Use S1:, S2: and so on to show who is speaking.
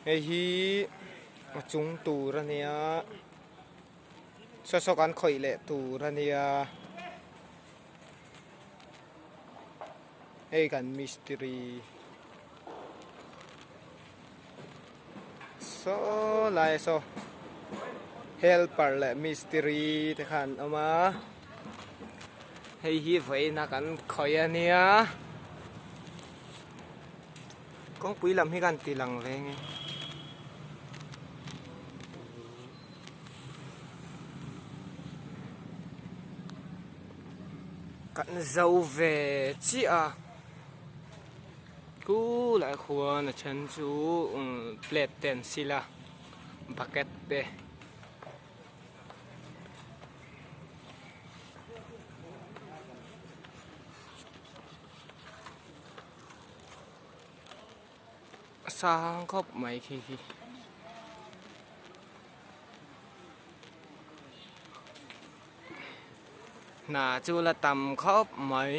S1: Hei hi a chung tur a nia saw saw kan khawih leh tur a nia hei kan mistiri saw lai saw helper leh mistiri te kha an awm a hei hi vawiin a kan khawih a nia. Kawngpui lam hi kan ti lang ve nge. Kan zo ve chiah a khulai khuan a then chu plate te an sil a bucket te. A sang khawp mai khi hi. Hna chu la tam khawp mai.